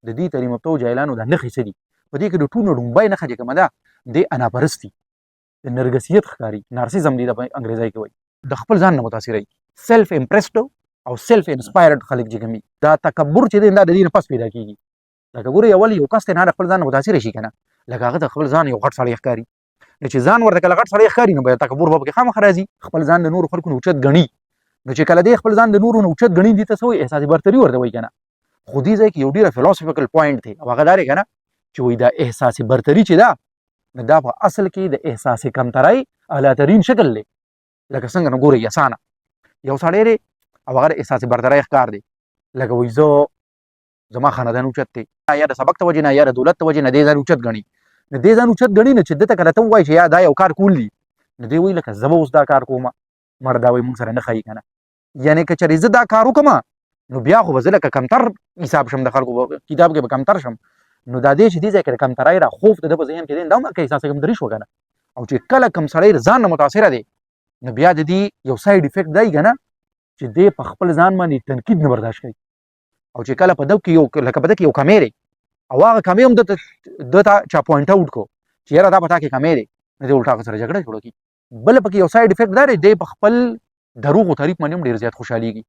د دې تعلیم یافته جاهلانو د نښې څه دي؟ په دې کې د ټولو ړومبۍ نښه چې کومه ده، د اناپرستي، د نرګسیت ښکاري، نارسیزم دی د په انګریزۍ کې وایي. د خپل ځان نه متاثر وي، سیلف امپریسډ او سیلف انسپایرډ خلک چې کوم، دا تکبر چې دی، دا د دې نه پس پیدا کیږي. لکه ګوره، اول یو کس ته نه خپل ځان متاثر شي کنه، لکه هغه د خپل ځان یو غټ سړی ښکاري، نو چې ځان ورته کله غټ سړی ښکاري، نو بیا تکبر به پکې خامخا راځي. خپل ځان د نورو خلکو نه اوچت ګڼي، نو چې کله دی خپل ځان د نورو نه اوچت ګڼي، دي ته څه وایي؟ احساس برتري ورته وایي کنه. خو دې ځای کې یو ډیره فلسفیکل پوینټ دی، او هغه دا دی کنه چې وایي دا احساس برتري چې ده، نو دا په اصل کې د احساس کمترۍ اعلی ترین شکل دی. لکه څنګه؟ نو ګورئ، اسانه، یو سړی دی او هغه د احساس برترۍ ښکار دی. لکه وایي زه، زما خاندان اوچت دی، یا د سبق ته وجې نه، یا د دولت ته وجې نه دی ځان اوچت ګڼي. نو دی ځان اوچت ګڼي، نو چې ده ته کله ته ووایي چې یا دا یو کار کول دي، نو دی وایي لکه زه به اوس دا کار کوم، مړه دا وایي مونږ سره نه ښایي که نه. یعنې که چېرې زه دا کار وکړم، نو بیا خو به زه لکه کمتر حساب شم، د خلکو په کتاب کې به کمتر شم. نو دا دی چې دې ځای کې د کمترۍ را خوف د ده په ذهن کې دی، دا هم که احساس کمتري شوه که نه. او چې کله کم سړی ځان نه متاثره دی، نو بیا د دې یو سایډ افیکټ دی که نه چې دی په خپل ځان باندې تنقید نه برداشت کوي. او چې کله په ده کې یو، لکه په ده کې یو کمی دی، او هغه کمی هم ده ته چا پوینټ اوټ کو چې یاره دا په تا کې کمی دی، نو دی الټا هغه سره جګړه جوړه کړي. بل پکې یو سایډ افیکټ دا دی، دی په خپل دروغو تعریف باندې هم ډېر زیات خوشحالېږي،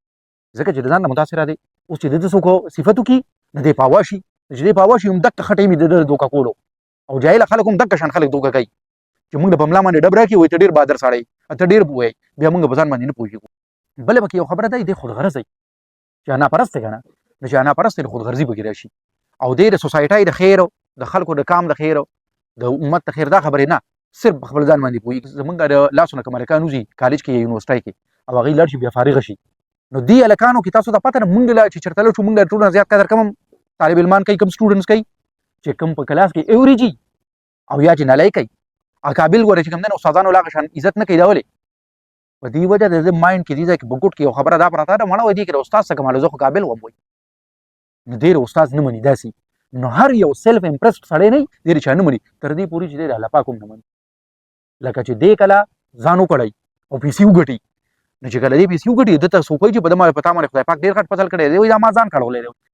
ځکه چې د ځان نه متاثره دی. اوس چې د ده څوک صفت وکړي، نو دی پاوا شي. چې دی پاوا شي، هم دقه ښه ټایم د ده دوکه کولو. او جاهله خلک هم دقه شان خلک دوکه کوي چې موږ د په ملا باندې ډب راکړي، وایي ته ډېر بادر سړی، ته ډېر پوه یې، بیا موږ په ځان باندې نه پوهېږو. بله پکې یو خبره ده، دی خودغرض دی چې انا پرست دی که نه. نو چې انا پرست دی، خود غرضي پکې راشي، او دی د سوسایټۍ د خیر، د خلکو د کام د خیر، د امت د خیر دا خبرې نه، صرف په خپل ځان باندې پوهېږي. زمونږ د لاسو نه کوم هلکان وځي کالج کې یا یونیورسټۍ کې، او هغوی لاړ شي، بیا فارغه شي، نو دې هلکانو کې تاسو ته پته ده، مونږ له چې چېرته لاړ شو، مونږ ټولو نه زیات قدر کوم طالب علمان کوي، کوم سټوډنټس کوي چې کوم په کلاس کې ایوریجي او یا چې نالایق کوي. قابل ګوره چې کوم دی، استادانو لا شان عزت نه کوي. دا ولې؟ په دې وجه د دې مایند کې، دې ځای کې په ګوټ کې یو خبره دا پرته ده، مړه وای دې کې د استاد څخه کمال، زه خو قابل وم. وای نو ډېر استاد نه مني داسې. نو هر یو سیلف امپریسډ سړی نه ډېر چا نه مني، تر دې پورې چې دی د الله پاک هم نه مني. لکه چې دې کله ځان وکړی او پیسې وګټي، نو چې کله دې پیسې وګټي، ده ته څوک وایي چې په ده باندې، په تا باندې خدای پاک ډېر غټ فضل کړی دی، وایي دا ما ځان کړولی دی.